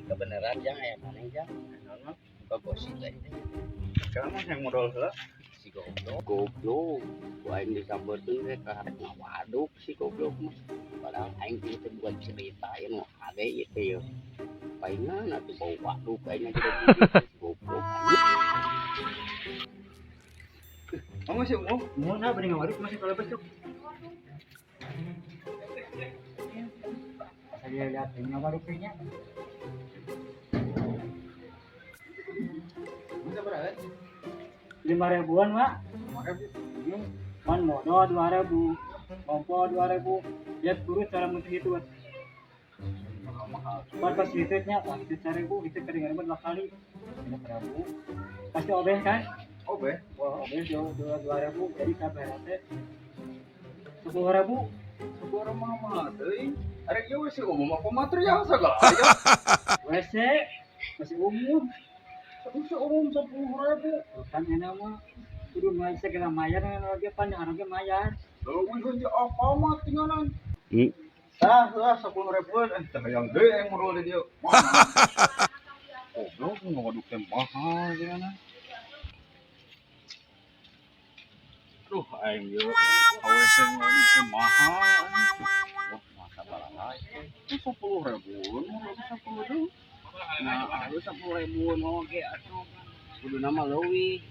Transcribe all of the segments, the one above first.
Kebenaran jang aya maneh jang. Naon? Buka gosip aing teh. Sekarang mah yang modal heula. Si goblok, goblok. Ku aing disampeurkeun teh ka harek ngawaduk si goblok mah. Padahal aing ieu teh bukan cerita ieu nu hade ieu teh yeuh. Palingan atuh bau waduk aing juga si goblok. Oh, masih umum. Mau nah beri ngawaduk masih kalau besok. Saya lihat ini ngawaduk kayaknya. Bisa berapa? 5 ribuan, Pak. 5 ribu. Man modal 2 ribu, kompor 2 ribu. Lihat guru cara mutu itu. Mahal. Pan pas listriknya, wah itu 1 ribu, itu kedengaran dua kali. 5 ribu. Pasti obeh kan? Oh, be. Wah, obeh dua dua 2 ribu, jadi kabar teh 10 ribu. Sebuah rumah mahal teuing. Ada ieu sih umum apa material segala aya. WC masih umum. Satu umum 10 ribu. Kan enak mah. Kudu mah segala mayar lagi pan harga mayar. Leuwih heuh apa mah tinggalan. Hmm. Tah, lah 10 ribuan. Eh, teh hayang deui yang modal di dieu. Goblok ngawaduk teh mahal cenah. Duh, aing ieu AWC ngawaduk teh mahal. Wah, masa balangay. 10 ribuan, modal 10 ribu. Nah, atuh 10 ribuan oge atuh. Kudu nama leuwih.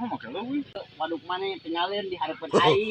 Oh, make leuwih. Waduk maneh tinggalin di hareupeun aing.